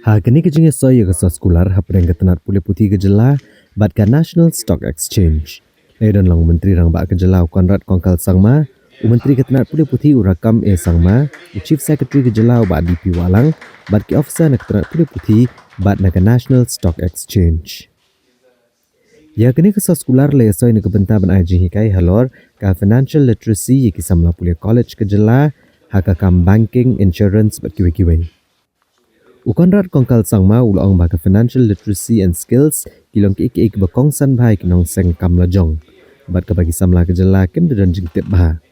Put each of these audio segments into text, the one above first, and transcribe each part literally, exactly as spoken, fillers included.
Ha kane ka jingïasoi ïa ka soskular hapdeng ka tnat pule puthi ka jylla bad ka National Stock Exchange, la ïadon lang u Myntri Rangbah ka jylla u Conrad Kongkal Sangma, u Myntri ka tnat pule puthi u Rakkam A Sangma, u Chief Secretary ka jylla u Bah D P Wahlang, bad ki officer na ka tnat pule puthi bad na ka National Stock Exchange. Ïa kane ka soskular la ïasoi na ka bynta ban ai jinghikai halor ka financial literacy ïa ki samla pule college ka jylla ha ka kam banking, insurance bad kiwei kiwei. U Conrad Kongkal Sangma u la ong ba ka financial literacy and skills ki long kiei kiei kiba kongsan bha ïa ki nongseng kam lajong bad kaba ki samla ka jylla kim da don jingtip bha.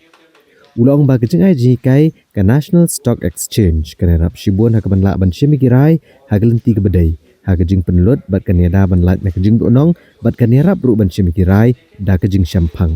U la ong ba ka jingai jinghikai ka National Stock Exchange kan ïarap shibun ha kaban lah ban shim ïa ki rai ha ka lynti kaba dei ha ka jingpynlut bad kan ïada ban lait na ka jingduhnong bad kan ïarap ruh ban shim ïa ki rai da ka jingshemphang.